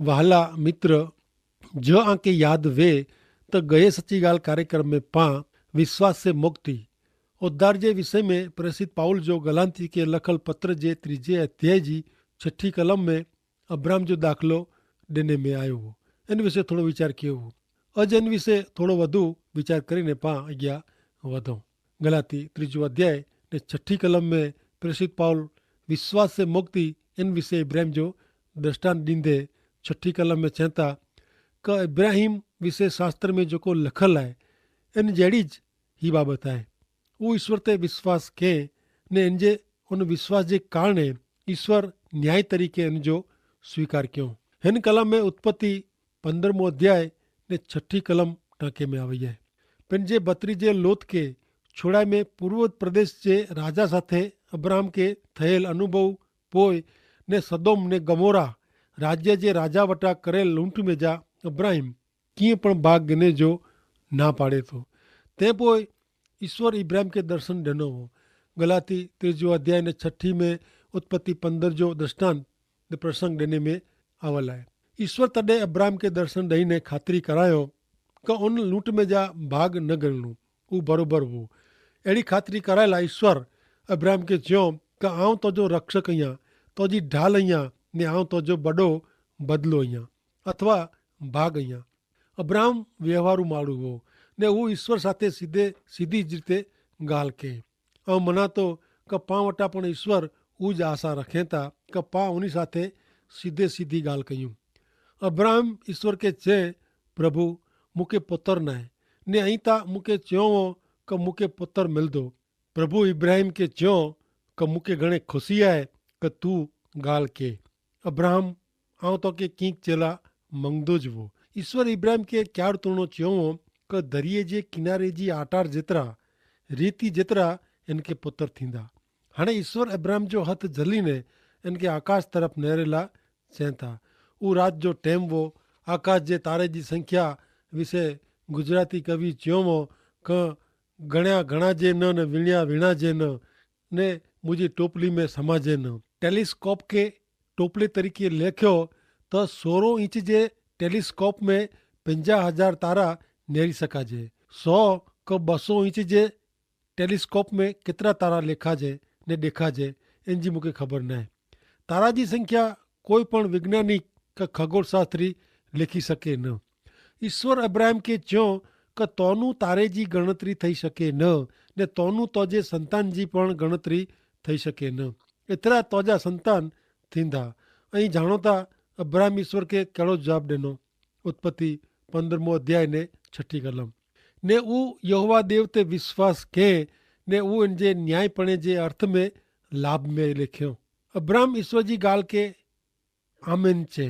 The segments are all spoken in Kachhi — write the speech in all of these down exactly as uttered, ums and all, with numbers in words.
વહાલા મિત્ર, જો આંકે યાદ વે તો ગયે સચી ગાલ કાર્યક્રમ મેં પાં વિશ્વાસ સે મુક્તિ ઉદ્ધાર જે વિષય મેં પ્રેસિત પાઉલ જો ગલાંતી કે લખલ પત્ર જે ત્રીજે અધ્યાય જી છઠી કલમ મેં અબ્રાહમ જો દાખલો દેને મેં આયો વો. એન વિશે થોડો વિચાર કિયો વો. અજ એન વિશે થોડો વધુ વિચાર કરીને પાં અગિયા વધો. ગલાતી ત્રીજો અધ્યાય ને છઠી કલમ મેં પ્રેસિત પાઉલ વિશ્વાસ સે મુક્તિ એન વિશે ઇબ્રાહિમ જો દ્રષ્ટાંત દીધે. છઠી કલમ મેં ચેંતા કે ઇબ્રાહિમ વિશે શાસ્ત્ર મેં જોકો લખલ આય એન જેડી જ હી બાબત આય. ઉ ઇશ્વર તે વિશ્વાસ કે ને એન જે ઉન વિશ્વાસ જે કારણે ઇશ્વર ન્યાય તરીકે એન જો સ્વીકાર કયો. હેન કલમ મેં ઉત્પત્તિ પંદ્રહ મો અધ્યાય ને છઠી કલમ ટાંકે મેં આવે હૈ. પેનજે બતરી જે લોત કે છોડાઈ મેં પૂર્વ પ્રદેશ જે રાજા સાથે અબ્રાહમ કે થયેલ અનુભવ પોય ને સદોમ ને ગમોરા રાજ્ય જે રાજા વટા કરેલ લૂંટ મેં જા અબ્રાહિમ કિંપણ ભાગ ગને જો ના પાડે તો. તે પોય ઇશ્વર ઇબ્રાહિમ કે દર્શન દેનો હો. ગલાતી ત્રીજો અધ્યાય ને છઠી મેં ઉત્પત્તિ પંદર જો દ્રષ્ટાંત ને પ્રસંગ દેને મેં આવલ હૈ. ઇશ્વર તદે અબ્રાહિમ કે દર્શન દઈને ખાતરી કરાયો કે ઉન લૂંટ મેં જા ભાગ ન ગરણું ઉં બરોબર હો. એડી ખાતરી કરાયેલા ઇશ્વર અબ્રાહિમ કે ચ્યો કે આઉં તોજો રક્ષક અહિયા, તોજી ઢાલ અહિયા, ને આઉં તોજો બડો બદલો અહિયા અથવા ભાગ અહિયા. અબ્રાહમ વ્યવહારુ માણુ હો ને ઉં ઇશ્વર સાથે સીધે સીધી જ રીતે ગાલ કે. અવ મનાતો કે પાં વટા પણ ઇશ્વર ઉજ આશા રખેતા કે પાં ઉની સાથે સીધે સીધી ગાલ કહ્યું. અબ્રાહમ ઇશ્વર કે ચે, પ્રભુ, મુકે પુતર નાય, ને અહીં તા મુકે ચ્યોવો કે મુકે પુતર મિલદો. પ્રભુ ઇબ્રાહિમ કે ચ્યો કે મુકે ઘણે ખુશી આય કે તું ગાલ કે. અબ્રાહમ, આઉં તો કે કિંક ચેલા મંગદો જવો. ઇશ્વર ઇબ્રાહિમ કે ક્યાર તોણો ચ્યો કે દરિયે જે કિનારે જી આટાર જેતરા, રેતી જેતરા એનકે પુતર થીંદા. હણે ઇશ્વર ઇબ્રાહિમ જો હત જલી ને એનકે આકાશ તરફ નેરેલા ચેંતા. ઉ રાત જો ટેમ વો. આકાશ જે તારે જી સંખ્યા વિશે ગુજરાતી કવિ ચ્યો વો કે ગણ્યા ઘણા જે ન ને વિણ્યા વિણા જે ન ને મુઝે ટોપલી મેં સમાજે ન. ટેલિસ્કોપ કે ટોપલે તરીકે લેખ્યો તો સોરો ઇંચ જે ટેલિસ્કોપ મેં પંજા હજાર તારા નેરી સકાજે. સો કે બસો ઇંચ જે ટેલિસ્કોપ મેં કેતરા તારા લેખાજે ને દેખાજે એન જી મુકે ખબર નાય. તારા જી સંખ્યા કોઈ પણ વૈજ્ઞાનિક કે ખગોળશાસ્ત્રી લેખી શકે ન. ઇશ્વર અબ્રાહિમ કે ચ્યો કે તોનું તારે જી ગણતરી થઈ શકે ન, ને તોનું તોજે સંતાન જી પણ ગણતરી થઈ શકે ન. એતરા તોજા સંતાન થીંદા. અહીં જાણોતા અબ્રાહિમ ઇશ્વર કે કેડો જવાબ દેનો? ઉત્પત્તિ પંદ્રહ મો અધ્યાય ને છઠી કલમ. ને ઉ યહોવા દેવ તે વિશ્વાસ કે ને ઉ એન જે ન્યાયીપણે જે અર્થ મેં લાભ મેં લેખ્યો. અબ્રાહિમ ઇશ્વર જી ગાલ કે આમેન ચે.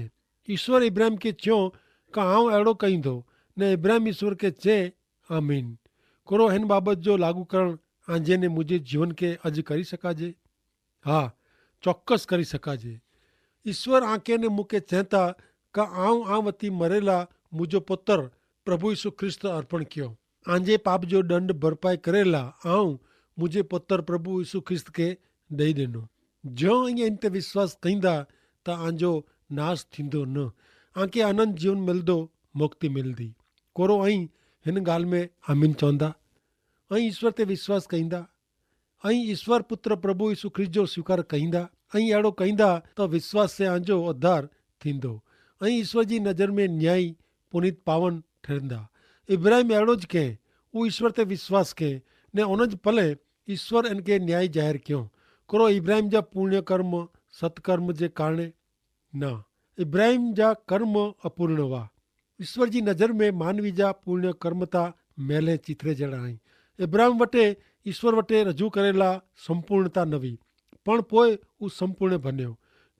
ઇશ્વર ઇબ્રાહિમ કે ચ્યો કે આઉં એડો કહીંદો. ને ઇબ્રાહિમ ઇશ્વર કે ચે આમેન. કોરો હેન બાબત જો લાગુ કરણ આંજે ને મુઝે જીવન કે અજ કરી સકાજે? હા, ચોક્કસ કરી સકાજે. ઇશ્વર આંકે ને મુકે ચેંતા કે આઉં આંવતી મરેલા મુજો પત્ર પ્રભુ ઇશુ ખ્રિસ્ત અર્પણ ક્યો. આંજે પાપ જો દંડ ભરપાઈ કરેલા આઉં મુજે પત્ર પ્રભુ ઇશુ ખ્રિસ્ત કે દઈ દેનો. જો અહીં ઇન તે વિશ્વાસ કહીંદા તા આંજો નાસ થીંદો ન. આંકે આનંદ જીવન મિલદો, મુક્તિ મિલદી. કોરો અહીં હેન ગાલ મેં આમીન ચોંદા? અહીં ઇશ્વર તે વિશ્વાસ કહીંદા? અહીં ઇશ્વર પુત્ર પ્રભુ ઇશુ ખ્રિસ્ત જો સ્વીકાર કહીંદા? અહીં એડો કહીંદા તો વિશ્વાસ સે આંજો અધ્ધાર થીંદો. અહીં ઇશ્વર જી નજર મેં ન્યાયી પુનિત પાવન ઠેરંદા. ઇબ્રાહિમ એડો જ કહેં, ઉં ઇશ્વર તે વિશ્વાસ કહેં, ને ઓન જ પલે ઇશ્વર એન કે ન્યાયી જાહેર કહ્યો. કરો ઇબ્રાહિમ જા પૂર્ણ્ય કર્મ સત્કર્મ જે કારણે? ના, ઇબ્રાહિમ જા કર્મ અપૂર્ણ વા. ઇશ્વર જી નજર મેં માનવી જા પૂર્ણ્ય કર્મ તા મેલે ચિત્રે જેડા હૈં. ઇબ્રાહિમ વટે ઇશ્વર વટે રજૂ કરેલા સંપૂર્ણતા નવી, પણ પોય ઉં સંપૂર્ણ ભન્યો.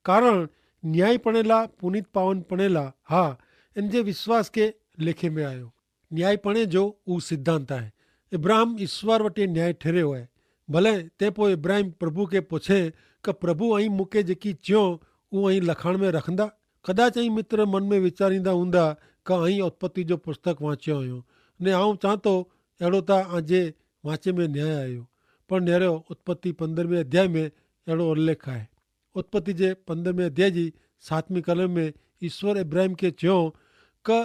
કારણ ન્યાયી પણેલા પુનિત પાવન પણેલા હા, એન જે વિશ્વાસ કે લેખે મેં આયો. ન્યાયી પણે જો ઉં સિદ્ધાંત આય. ઇબ્રાહિમ ઇશ્વર વટે ન્યાયી ઠેરે હોય. ભલે તે પોય ઇબ્રાહિમ પ્રભુ કે પોછે કે પ્રભુ અહીં મુકે જેકી ચ્યો ઉં અહીં લખાણ મેં રખંદા? કદાચ અહીં મિત્ર મન મેં વિચારીંદા ઊંદા કે અહીં ઉત્પત્તિ જો પુસ્તક વાંચ્યો અયો, ને આઉં ચાંતો એડો તા આજે વાંચે મેં ન્યાય આયો. પણ નેરો ઉત્પત્તિ પંદ્રહ મેં અધ્યાય મેં એડો ઉલ્લેખ આય. ઉત્પત્તિ જે પંદ્રહ મેં અધ્યાય જી સાતમી કલમ મેં ઈસ્વર ઇબ્રાહિમ કે ચ્યો કે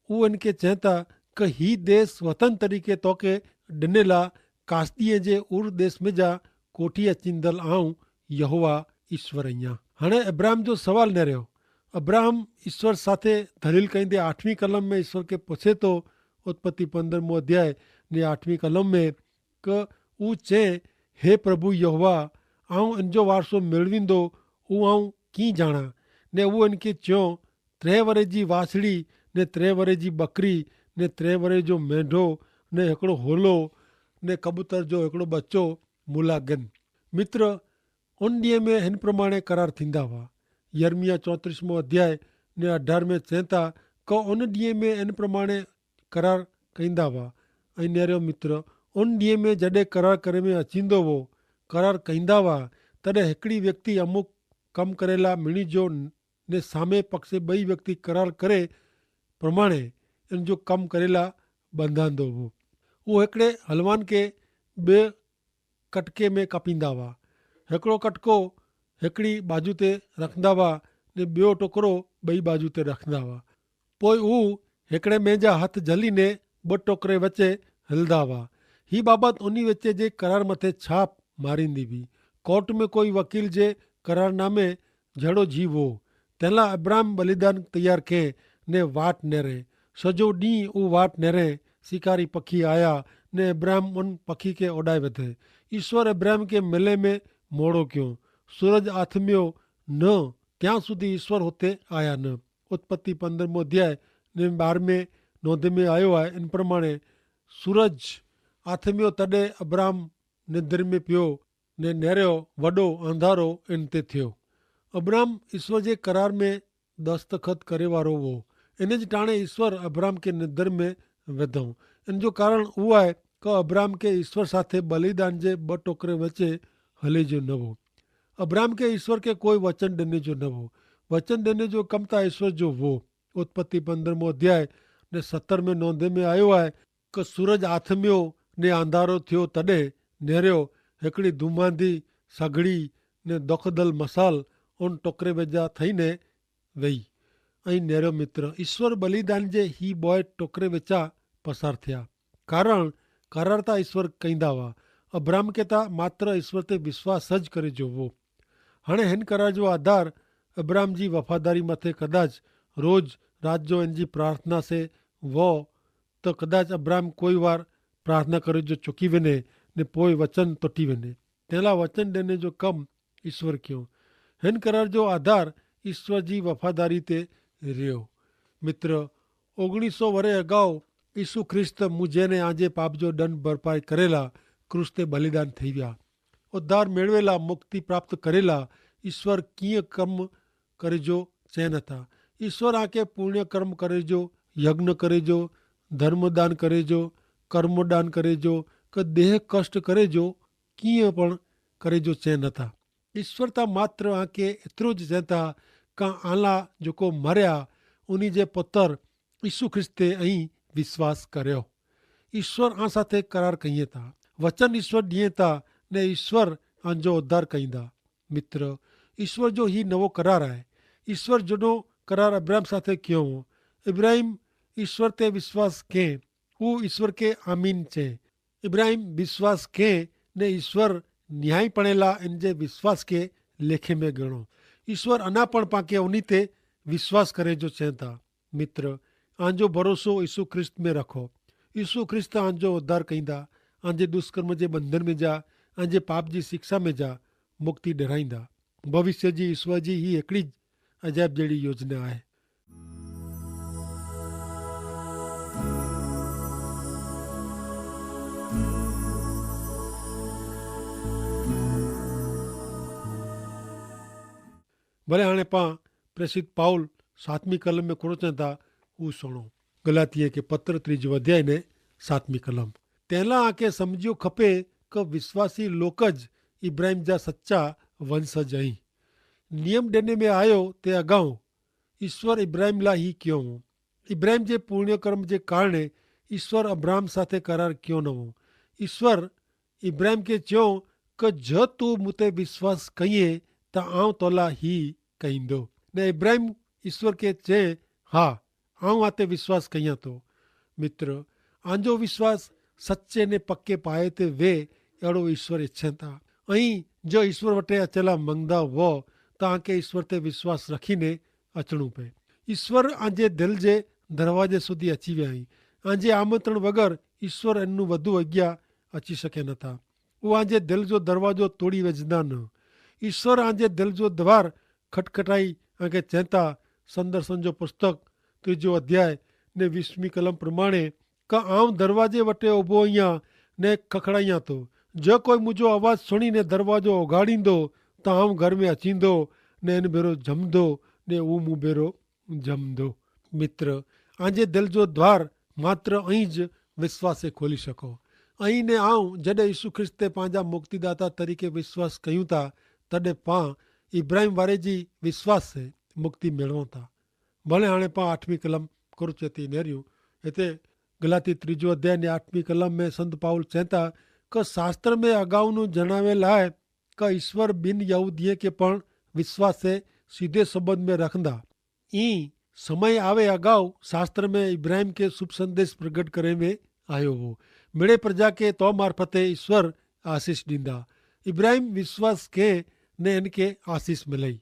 ઉહ એન કે ચેંતા કે હી દેશ વતન તરીકે તો કે ડનેલા કાસદીએ જે ઉર દેશ મેં જા કોઠી અચિંદલ આઉં યહોવા ઈસ્વર અહિયા. હણે ઇબ્રાહિમ જો સવાલ ન રહ્યો. ઇબ્રાહિમ ઈસ્વર સાથે ધલીલ કઈંદે આઠમી કલમ મેં ઈસ્વર કે પછે તો ઉત્પત્તિ પંદ્રહ મો અધ્યાય ને આઠમી કલમ મેં કે ઉં ચે, હે પ્રભુ યહોવા, આઉં અનજો વારસો મેળવીંદો ઉં આઉં કી જાણા? ને ઉં અનકે ચ્યો, ત્રે વરે જી વાસડી, ને ત્રે વરે જી બકરી, ને ત્રે વરે જો મેંઢો, ને હેકડો હોલો, ને કબૂતર જો હેકડો બચ્ચો મુલાગન. મિત્ર, ઉન દિયે મેં હેન પ્રમાણે કરાર થીંદા વા. યર્મિયા ચોત્રીસ મો અધ્યાય ને અઢાર મેં ચેંતા કે ઉન દિયે મેં હેન પ્રમાણે કરાર કઈંદા વા. અહીં નેરો મિત્ર, ઉન દિયે મેં જડે કરાર કરે મેં અચીંદો વો કરાર કઈંદા વા, તદે હેકડી વ્યક્તિ અમુક કમ કરેલા મિણી જો ને સામે પક્ષે બઈ વ્યક્તિ કરાર કરે પ્રમાણે એન જો કમ કરેલા બંધાંદો વો. ઉહ હેકડે હલવાન કે બે કટકે મેં કપીંદા વા. હેકડો કટકો હેકડી બાજુ તે રખંદા વા, ને બેઓ ટોકરો બઈ બાજુ તે રખંદા વા. પોય ઉહ હેકડે મેં જા હત જલી ને બટ ટોકરે વચ્ચે હલદા વા. હી બાબત ઉની વચ્ચે જે કરાર મતે છાપ મારીંદી વી. કોર્ટ મેં કોઈ વકીલ જે કરારનામે જેડો જી વો. તેલા અબ્રાહમ બલિદાન તૈયાર કે ને વાટ નેરે. સજો દી ઉં વાટ નેરે. સિકારી પખી આયા ને અબ્રાહમ ઉન પખી કે ઓડાય વધે. ઈસ્વર અબ્રાહમ કે મેલે મેં મોડો ક્યો. સૂરજ આથમ્યો ન ત્યાં સુધી ઈસ્વર હોતે આયા ન. ઉત્પત્તિ પંદ્રહ મો અધ્યાય ને બાર મેં નોંધે મેં આયો હૈ. એન પ્રમાણે સૂરજ આથમ્યો તદે અબ્રાહમ નેધર મેં પ્યો ને નેરો વડો અંધારો એન તે થયો. અબ્રાહમ ઈસ્વર જે કરાર મેં દસ્તખત કરેવારો વો. એન જ ટાણે ઈસ્વર અબ્રાહમ કે નેધર મેં વધો. એન જો કારણ ઉવાય કે અબ્રાહમ કે ઈસ્વર સાથે બલિદાન જે બટોકરે વચ્ચે હલે જો નવો. અબ્રાહમ કે ઈસ્વર કે કોઈ વચન ડેને જો નવો. વચન ડેને જો કમતા ઈસ્વર જો વો. ઉત્પત્તિ પંદ્રહ મો અધ્યાય ને સત્તર મેં નોંધે મેં આયો આય કે સૂરજ આથમ્યો ને આંધારો થયો તદે નેર્યો હેકડી ધૂમાંધી સગડી ને દોખદલ મસાલ ઉન ટોકરે વેજા થઈને વહી. અહીં નેર્યો મિત્ર, ઈસ્વર બલિદાન જે હી બોય ટોકરે વેચા પસાર થયા. કારણ કરારતા ઈસ્વર કૈંદા વા. અબ્રાહમ કેતા માત્ર ઈસ્વર તે વિશ્વાસ જ કરે જોવો. હણે હેન કરાર જો આધાર અબ્રાહમ જી વફાદારી મતે કદાચ રોજ રાત જો એન જી પ્રાર્થના સે વો, તો કદાચ અબ્રાહમ કોઈ વાર પ્રાર્થના કરે જો ચોકી વેને ને પોય વચન તોટી વેને. તેલા વચન દેને જો કમ ઈસ્વર ક્યો. હેન કરાર જો આધાર ઈસ્વર જી વફાદારી તે રહ્યો. મિત્ર, ઓગણીસો વરે અગાઉ ઈસુ ખ્રિસ્ત મુઝેને આજે પાપ જો દંડ ભરપાઈ કરેલા ક્રૂસ તે બલિદાન થઈ વ્યા. ઉદ્ધાર મેળવેલા મુક્તિ પ્રાપ્ત કરેલા ઈસ્વર કિંય કર્મ કરે જો ચેન હતા. ઈસ્વર આકે પુણ્ય કર્મ કરે જો, યજ્ઞ કરે જો, ધર્મદાન કરે જો, કર્મદાન કરે જો, કે દેહ કષ્ટ કરે જો કિંય પણ કરે જો ચેન હતા. ઈસ્વર તા માત્ર આકે એતરો જ ચેતા કા આલા જોકો મર્યા ઉની જે પતર ઈસુ ખ્રિસ્તે અહીં વિશ્વાસ કર્યો. ઈસ્વર આસાથે કરાર કહિયે તા, વચન ઈસ્વર દિયે તા, ને ઈસ્વર આંજો ઉદ્ધાર કહિંદા. મિત્ર, ઈસ્વર જો હી નવો કરાર આય. ઈસ્વર જોનો કરાર અબ્રાહમ સાથે ક્યો હો. ઇબ્રાહિમ ઈસ્વર તે વિશ્વાસ કે, ઉ ઈસ્વર કે આમીન ચે. ઇબ્રાહિમ વિશ્વાસ કે, ને ઈસ્વર ન્યાયી પણેલા એન જે વિશ્વાસ કે લેખે મેં ગણો. ઈસ્વર અના પણ પાંકે ઉની તે વિશ્વાસ કરે જો ચેતા. મિત્ર, આંજો ભરોસો ઈસુ ખ્રિસ્ત મેં રખો. ઈસુ ખ્રિસ્ત આંજો ઉદ્ધાર કહીંદા, આંજે દુષ્કર્મ જે બંધન મેં જા, આંજે પાપ જી શિક્ષા મેં જા મુક્તિ ડેરાઈંદા. ભવિષ્ય જી ઈસુ જી હી એકડી જ અજાયબ જેડી યોજના આય. ભલે હાણે પાં પ્રેસિત પાઉલ સાતમી કલમ મેં કોડો ચેંતા ઉસણો. ગલાતિયા કે પત્ર ત્રીજો અધ્યાય ને સાતમી કલમ. તેના આકે સમઝ્યો ખપે કે વિશ્વાસી લોક જ ઇબ્રાહિમ જા સચ્ચા વંશ જ અહીં. નિયમ ડેને મેં આયો તે અગાઉ ઇશ્વર ઇબ્રાહિમ લા હી ક્યો હો. ઇબ્રાહિમ જે પૂર્ણ્યકર્મ જે કારણે ઇશ્વર અબ્રાહિમ સાથે કરાર ક્યો ન હો. ઇશ્વર ઇબ્રાહિમ કે ચ્યો કે જો તું મુતે વિશ્વાસ કહિયે તો આઉં તોલા હી કહિંદો. ને ઇબ્રાહિમ ઇશ્વર કે ચે, હા, આઉં આતે વિશ્વાસ કહિયા તો. મિત્ર, આજો વિશ્વાસ સચ્ચે ને પક્કે પાયે તે વે એડો ઇશ્વર ઇચ્છે તા. અહીં જો ઇશ્વર વટે અચેલા મંગદા વો, તો આકે ઇશ્વર તે વિશ્વાસ રખી ને અચણું પે. ઇશ્વર આજે દિલ જે દરવાજે સુધી અચી વ્યા હી. આજે આમંત્રણ વગર ઇશ્વર એનનું વધુ અજ્ઞા અચી શકે નતા. ઉહ આજે દિલ જો દરવાજો તોડી વેજદા ન. ઇશ્વર આજે દિલ જો દ્વાર ખટખટાઈ આકે ચેંતા. સંદર્શન જો પુસ્તક ત્રીજો અધ્યાય ને વીસમી કલમ પ્રમાણે, કા આઉં દરવાજે વટે ઉભો અહિયા ને ખખડાઈયા તો. જો કોઈ મુજો અવાજ સુણી ને દરવાજો ઓગાડીંદો, તો આઉં ઘર મેં અચીંદો ને એન ભેરો જમદો ને ઉં મુભેરો જમદો. મિત્ર, આજે દિલ જો દ્વાર માત્ર અહીં જ વિશ્વાસે ખોલી શકો. અહીં ને આઉં જડે ઈસુ ખ્રિસ્તે પાંજા મુક્તિદાતા તરીકે વિશ્વાસ કહ્યું તા, તદે પાં ઇબ્રાહિમ વારે જી વિશ્વાસે મુક્તિ મેળવો તા. ભલે હાણે પાં આઠમી કલમ કરુચેતી નેર્યું. હેતે ગલાતી ત્રીજો અધ્યાય ને આઠમી કલમ મેં સંત પાઉલ ચેંતા કે શાસ્ત્ર મેં અગાઉનું જણાવેલ આય કે ઈસ્વર બિનયહૂદિયે કે પણ વિશ્વાસે સીધે સંબંધ મેં રખંદા. ઈ સમય આવે અગાઉ શાસ્ત્ર મેં ઇબ્રાહિમ કે શુભ સંદેશ પ્રગટ કરે મેં આયો હો. મેળે પ્રજા કે તો મારફતે ઈસ્વર આશીસ દીંદા. ઇબ્રાહિમ વિશ્વાસ કે ને એનકે આશીસ મિલાઈ.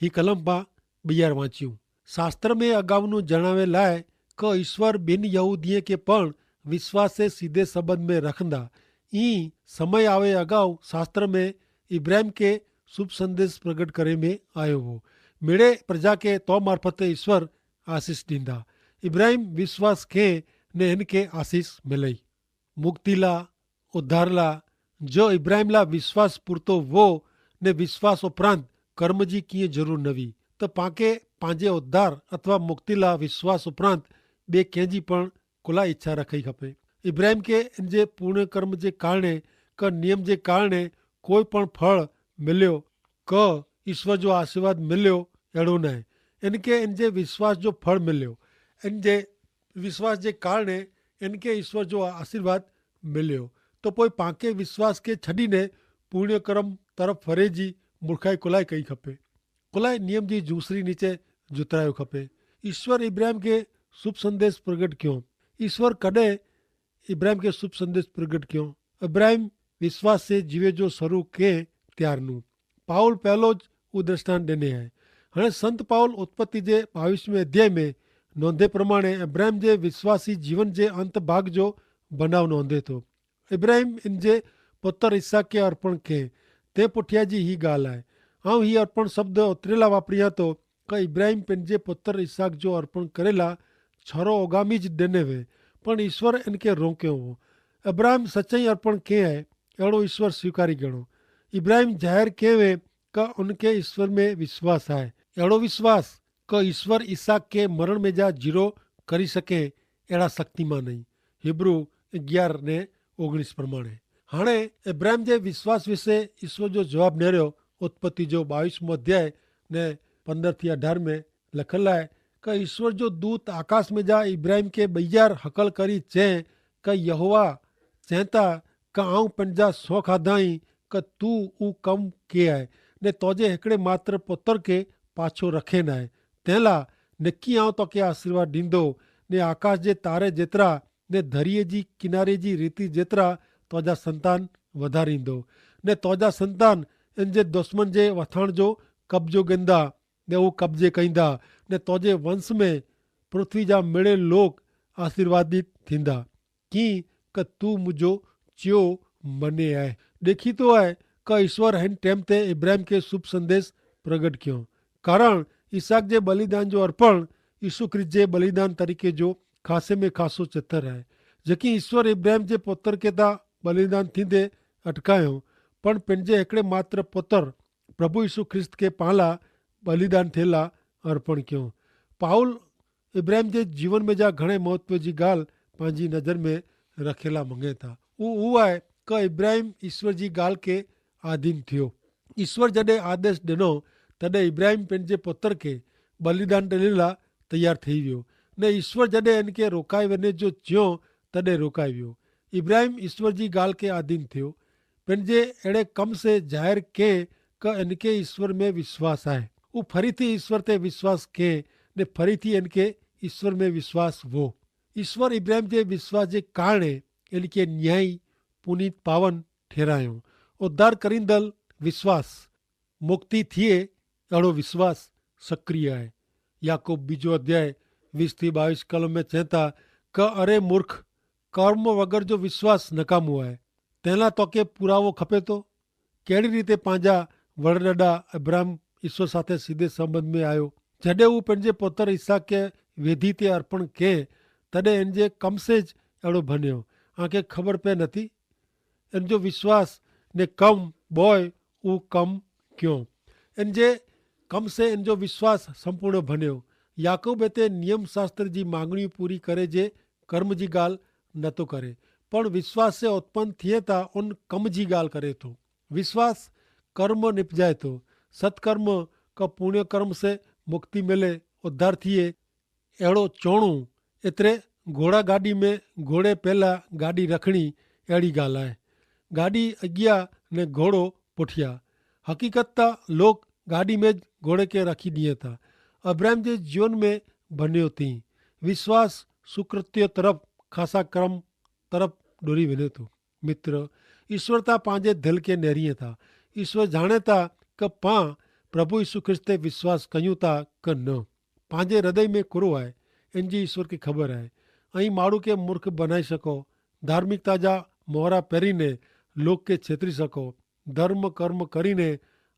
હી કલમ પા બિયાર વાંચ્યું. શાસ્ત્ર મેં અગાઉનું જણાવે લાય કે ઈસ્વર બિનયહૂદિયે કે પણ વિશ્વાસે સીધે સંબંધ મેં રખંદા. ઈ સમય આવે અગાઉ શાસ્ત્ર મેં ઇબ્રાહિમ કે શુભ સંદેશ પ્રગટ કરે મેં આયો હો. મેળે પ્રજા કે તો મારફતે ઈસ્વર આશીસ દીંદા. ઇબ્રાહિમ વિશ્વાસ કે ને એનકે આશીસ મિલાઈ. મુક્તિલા ઉદ્ધારલા જો ઇબ્રાહિમલા વિશ્વાસ પૂરતો વો ને વિશ્વાસ ઉપરાંત કર્મ જી કિંય જરૂર નવી, તો પાંકે પાંજે ઉદ્ધાર અથવા મુક્તિલા વિશ્વાસ ઉપરાંત બે કેંજી પણ કોલા ઇચ્છા રખાઈ ખપે. ઇબ્રાહિમ કે એનજે પૂર્ણ કર્મ જે કારણે કે નિયમ જે કારણે કોઈ પણ ફળ મિલ્યો, કે ઈસ્વર જો આશીર્વાદ મિલ્યો, એડો નાય. એનકે એનજે વિશ્વાસ જો ફળ મિલ્યો. એનજે વિશ્વાસ જે કારણે એનકે ઈસ્વર જો આશીર્વાદ મિલ્યો. તો પોય પાંકે વિશ્વાસ કે છડીને પૂર્ણ કર્મ તરફ ફરે જી મુર્ખાઈ કોલાઈ કઈ ખપે? કોલાઈ નિયમ જી જૂસરી નીચે જુતરાયો ખપે? ઈસ્વર ઇબ્રાહિમ કે શુભ સંદેશ પ્રગટ ક્યો. ઈસ્વર કદે ઇબ્રાહિમ કે શુભ સંદેશ પ્રગટ ક્યો? ઇબ્રાહિમ વિશ્વાસ સે જીવે જો શરૂ કે ત્યારનું. પાઉલ પહેલો જ ઉદ્રષ્ટાન દેને હૈ. હણે સંત પાઉલ ઉત્પત્તિ જે બાવીસમે અધ્યાય મેં નોંધે પ્રમાણે ઇબ્રાહિમ જે વિશ્વાસી જીવન જે અંત ભાગ જો બનાવ નોંધે તો. ઇબ્રાહિમ ઇન જે પુતર ઇસ્સાકે અર્પણ કે તે પુઠ્યા જી હી ગાલ આય. આઉં હી અર્પણ શબ્દ ઉતરેલા વાપરિયા તો કે ઇબ્રાહિમ પેનજે પુતર ઇસ્સાક જો અર્પણ કરેલા છરો ઓગામી જ દેને વે. પણ ઇશ્વર એનકે રોંકે હો. અબ્રાહિમ સચ્ચાઈ અર્પણ કે હૈ એડો ઇશ્વર સ્વીકારી ગણો. ઇબ્રાહિમ જાહેર કે વે કે ઉનકે ઇશ્વર મેં વિશ્વાસ હૈ. એડો વિશ્વાસ કે ઇશ્વર ઇસ્સાક કે મરણ મેં જા જીરો કરી શકે એડા શક્તિમાં નહીં. હિબ્રૂ અગિયાર ને ઓગણીસ પ્રમાણે. હાણે અબ્રાહિમ જે વિશ્વાસ વિશે ઇશ્વર જો જવાબ નેર્યો. ઉત્પત્તિ જો બાવીસ મો અધ્યાય ને પંદર થી અઢાર મેં લખેલા હૈ કે ઈસ્વર જો દૂત આકાશ મેં જા ઇબ્રાહિમ કે બૈયાર હકલ કરી ચે કે યહોવા ચેંતા કે આઉં પન જા સો ખાધાઈ કે તું ઉં કમ કે આય ને તોજે હેકડ઼ે માત્ર પોતર કે પાછો રખે નાય. તેલા નેકી આઉં તો કે આશીર્વાદ દીંદો ને આકાશ જે તારે જેતરા ને ધરિયે જી કિનારે જી રીતિ જેતરા તોજા સંતાન વધારીંદો ને તોજા સંતાન એન જે દુશ્મન જે વથાણ જો કબજો ગેંદા ને ઉં કબજે કઈંદા ને તોજે વંશ મેં પૃથ્વી જા મેળે લોક આશીર્વાદિત થીંદા. કિંક તું મુજો ચ્યો મને આય. દેખી તો આય કે ઈસ્વર હેન ટેમ તે ઇબ્રાહિમ કે શુભ સંદેશ પ્રગટ ક્યો. કારણ ઇસાક જે બલિદાન જો અર્પણ ઈસુ ખ્રિસ્ત જે બલિદાન તરીકે જો ખાસે મેં ખાસો ચેતર આય. જેકી ઈસ્વર ઇબ્રાહિમ જે પોતર કે તા બલિદાન થીંદે અટકાયો પણ પેનજે હેકડ઼ે માત્ર પોતર પ્રભુ ઈસુ ખ્રિસ્ત કે પાલા બલિદાન થેલા અર્પણ ક્યો. પાઉલ ઇબ્રાહિમ જે જીવન મેં જા ઘણે મહત્વ જી ગાલ પાંજી નજર મેં રખેલા મંગેતા. ઉ ઉઆય કે ઇબ્રાહિમ ઇશ્વર જી ગાલ કે આધીન થયો. ઇશ્વર જડે આદેશ દેનો તદે ઇબ્રાહિમ પેનજે પોતર કે બલિદાન દેનેલા તૈયાર થઈ વ્યો. ને ઇશ્વર જડે એનકે રોકાઈ વેને જો ચ્યો તદે રોકાઈ વ્યો. ઇબ્રાહિમ ઇશ્વર જી ગાલ કે આધીન થયો. પેનજે એડે કમ સે જાહેર કે કે એનકે ઇશ્વર મેં વિશ્વાસ આય. ઉહ ફરીથી ઈસ્વર તે વિશ્વાસ કહેં, ને ફરીથી એનકે ઈસ્વર મેં વિશ્વાસ વો. ઈસ્વર ઇબ્રાહિમ જે વિશ્વાસ જે કારણે એનકે ન્યાયી, પુનિત, પાવન ઠેરાયો. ઉદ્ધાર કરીંદલ વિશ્વાસ, મુક્તિ થિયે એડો વિશ્વાસ સક્રિય હૈ. યાકૂબ બીજો અધ્યાય વીસ થી બાવીસ કલમ મેં ચેંતા, કે અરે મૂર્ખ, કર્મ વગર જો વિશ્વાસ નકામો હૈ. તેના તો કે પુરાવો ખપે તો? કહેડી રીતે પાંજા વરડડા અબ્રાહમ ઈસ્વર સાથે સીધે સંબંધ મેં આયો? જડે ઉપને જે પોતર ઈસા કે વેધી તે અર્પણ કે, તદે એન જે કમસે જ એડો ભન્યો. આંકે ખબર પે નથી. એન જો વિશ્વાસ ને કમ બોય ઉં કમ ક્યો. એન જે કમ સે એન જો વિશ્વાસ સંપૂર્ણ ભન્યો. યાકૂબ એતે નિયમશાસ્ત્ર જી માંગણી પૂરી કરે જે કર્મ જી ગાલ નતો કરે, પણ વિશ્વાસ સે ઉત્પન્ન થિયે તા ઉન કમ જી ગાલ કરે થો. વિશ્વાસ કર્મ નિપજાય થો. સત્કર્મ કા પુણ્યકર્મ સે મુક્તિ મેલે, ઉદ્ધાર થિયે. એડો ચોણું એતરે ઘોડા ગાડી મેં ઘોડે પહેલા ગાડી રખણી એડી ગાલ આય. ગાડી અગિયા ને ઘોડો પુઠ્યા. હકીકત તા લોક ગાડી મેં જ ઘોડે કે રખી દિયે તા. અબ્રાહિમ જે જીવન મેં ભન્યો તી. વિશ્વાસ સુકૃત્ય તરફ ખાસા ક્રમ તરફ ડોરી વેને તું. મિત્ર, ઈસ્વર તા પાંજે ધલ કે નેરી થા. ઈસ્વર જાણે થા કે પાં પ્રભુ ઈસુ ખ્રિસ્તે વિશ્વાસ કહ્યું થા કે ન. પાંજે હૃદય મેં કુરો આય, એનજી ઈસ્વર કે ખબર આય. અહીં માડૂ કે મૂર્ખ બનાઈ શકો, ધાર્મિકતા જા મોહરા પહેરી ને લોક કે છેતરી શકો, ધર્મ કર્મ કરી ને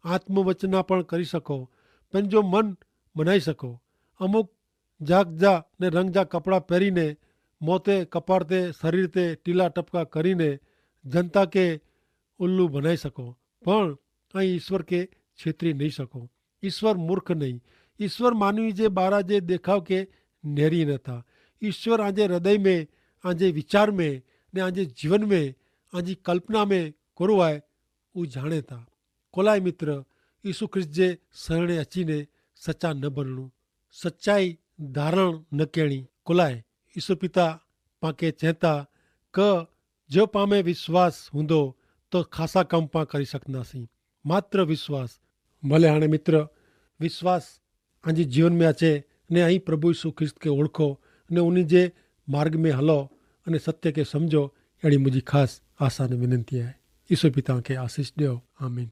આત્મવચના પણ કરી શકો, પેનજો મન મનાઈ શકો. અમુક જાગ જા ને રંગ જા કપડા પહેરી ને મોતે કપાર તે શરીર તે ટીલા ટપકા કરી ને જનતા કે ઉલ્લુ ભનાઈ શકો, પણ અહીં ઈસ્વર કે છેતરી નહીં શકો. ઈસ્વર મૂર્ખ નહીં. ઈસ્વર માનવી જે બારા જે દેખાવ કે નેરી નથા. ઈસ્વર આજે હૃદય મેં, આજે વિચાર મેં, ને આજે જીવન મેં, આજે કલ્પના મેં કોરો આય ઉજાણે થા. કોલાય મિત્ર, ઈસુ ખ્રિસ્ત જે સરણે અચીને સચા ન બનણું, સચાઈ ધારણ ન કહેણી. કોલાય ઈસુ પિતા પાંકે ચેંતા કે જો પામે વિશ્વાસ હુંદો તો ખાસા કમ પાં કરી શકના સી. માત્ર વિશ્વાસ. ભલે હાણે મિત્ર, વિશ્વાસ આજી જીવન મેં અચે ને અહીં પ્રભુ ઈસુ ખ્રિસ્ત કે ઓળખો ને ઉની જે માર્ગ મેં હલો અને સત્ય કે સમજો. એડી મુજી ખાસ આશા ને વિનંતી હૈ. ઈસુ પિતા કે આશીસ દેવ. આમીન.